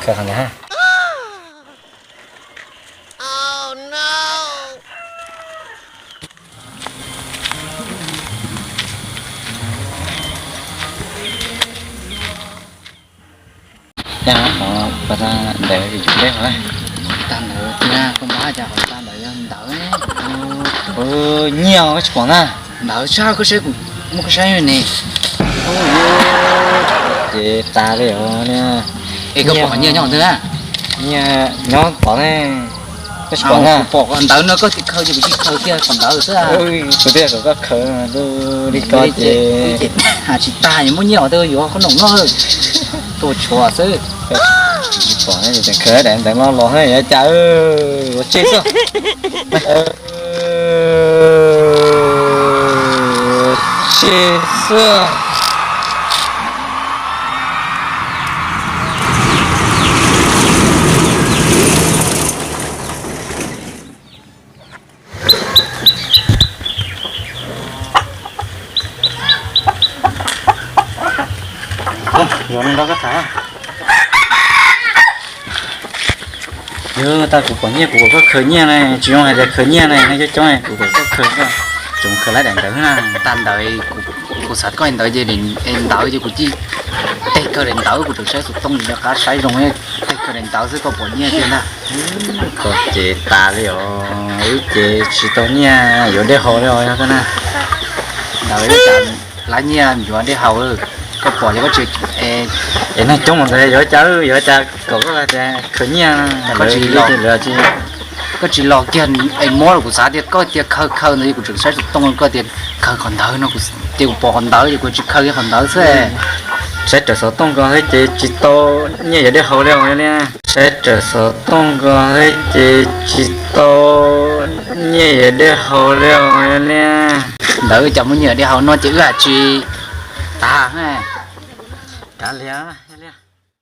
Qhov ntawd. Yog qhov pas tag ntawd yus deb qhov. Tag ntawd tiag, koj npaj cas qhov tag ntawd yog ntawd. Nyiaj os, koj tsis pom na. Ntawd tshaj, koj saib kuv, muab koj saib ne. Ces tas li os. Es koj pom qhov nyiaj nyob twg na? Nyiaj nyob tod ne. Koj tsis pom na? Kuv pom qhov ntawd no, koj tias khaws ces kuv tsis khaws kiag qhov ntawd xwb. Kuv tias kom koj khaws li ko ces tsis tas, muaj nyiaj os, yuav qhob noom noj, tua tshuav xwb. Tsis pom, khaws daim ntawd no los yuav cas, ua tseg xwb. Tseg xwb. Yuav no rau koj tham. Yog tau kuv pom nyiaj kuv kom koj khaws nyiaj ne, tsis zoo hais tias khaws nyiaj ne, nej coob coob kuv kom koj khaws, koj tseem khaws laib daim ntawd na. Tag ntawd kuv xav koj ntawd ces ntawd ces kuv cia teg kawg daim ntawd, kuv tseem saib xov tooj tsis nco qab saib zoo, teg kawg daim ntawd xwb, koj pom nyiaj tiag na. Koj ces tas li os, wb ces tsis tau nyiaj yuav dej haus li os yog koj na. Ntawd lab nyiaj yuav dej haus, koj pom ces koj tsis, es neeg coob mus ntawd yuav cas, yuav cas kom koj tias khaws nyiaj, koj tsis los kiag es muab los, kuv xav tias koj tias khaws khaws ntawd, kuv tseem saib xov tooj koj tias khaws qhov ntawd no, ces kuv pom qhov ntawd ces kuv tsis khaws kiag qhov ntawd xwb. Saib raws xov tooj ko thiab ces tsis tau nyiaj yuav dej haus li os li. Saib raws xov tooj ko thiab ces tsis tau nyiaj yuav dej haus li os li. Ntawd cas muaj nyiaj yuav dej haus no ces wb haj tsis tas. Kav liam.